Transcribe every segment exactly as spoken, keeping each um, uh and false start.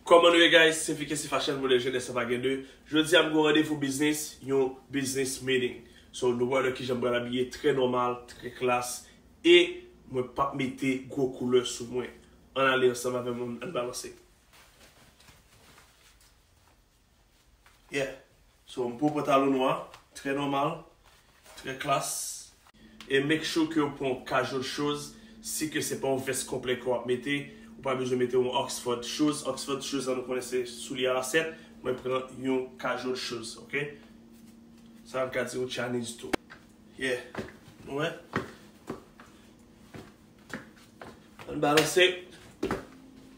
Kòman nou ye, guys? Se Vicky, se Fashion Model Jeunesse, sa pa gen de. Jodi a, m gen yon randevou biznis, yon business meeting. So, nou wè kijan m pral abiye, trè nòmal, trè klas, e mwen p ap mete gwo koulè sou mwen. Ann ale ansanm avè mwen, ann balanse. Yeah. So, m pran pantalon nwa, trè nòmal, trè klas. E make sure ke w pran casual shoes, si ke se pa yon vès konplè ke w ap mete, ou pa bezwen mete yon Oxford shoes. Oxford shoes la, nou konnen se soulye a sèt, mwen pran yon casual shoes, ok? Sa m ka di yon Chinese tou. Yeah. Nou wè? Ann balanse.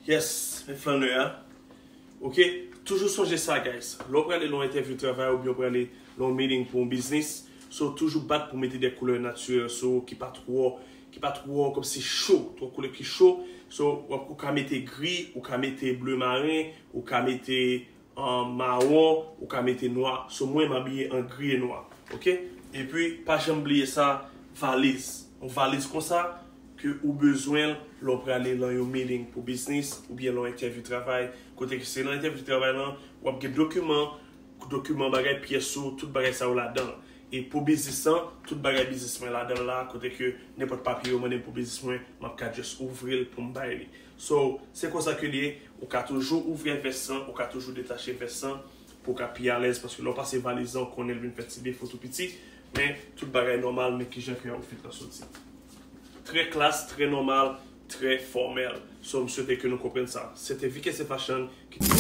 Yes, men flannè a. Ok? Toujou sonje sa, guys. Lè w prale nan yon entèvyou travay oubyen w prale nan yon meeting pou yon biznis, so toujou bat pou mete de koulè natirèl sou ou ki pa twò, ki pa twò kòmsi cho, twò koulè ki cho. So, w ap, ou ka mete gri, ou ka mete ble maren, ou ka mete an mawon, ou ka mete nwa. So, mwen, m abiye an gri e nwa. Ok? Epi, pa janm bliye sa, valiz. Yon valiz konsa ke ou bezwen l lè w prale lan yon meeting pou biznis oubyen lan yon entèvyou travay. Kote ke se lan entèvyou travay lan, w ap gen dokiman, dokiman bagay pyès ou, tout bagay sa yo ladan. E pou biznis lan, tout bagay biznis mwen ladan la, kote ke nenpòt papye yo mande m pou biznis mwen, m ap ka just ouvri l pou m bay li. So, se konsa ke li ye, ou ka toujou ouvri vès lan, ou ka toujou detache vès lan, pou w ka pi alèz, paske lè w pase valiz lan, ou konnen l vin fè ti defo tou piti, men tout bagay nòmal, men kijan ke outfit lan soti. Trè klas, trè nòmal, trè fòmèl. So, m swete ke nou konprann sa. Se te Vicky Fashion ki te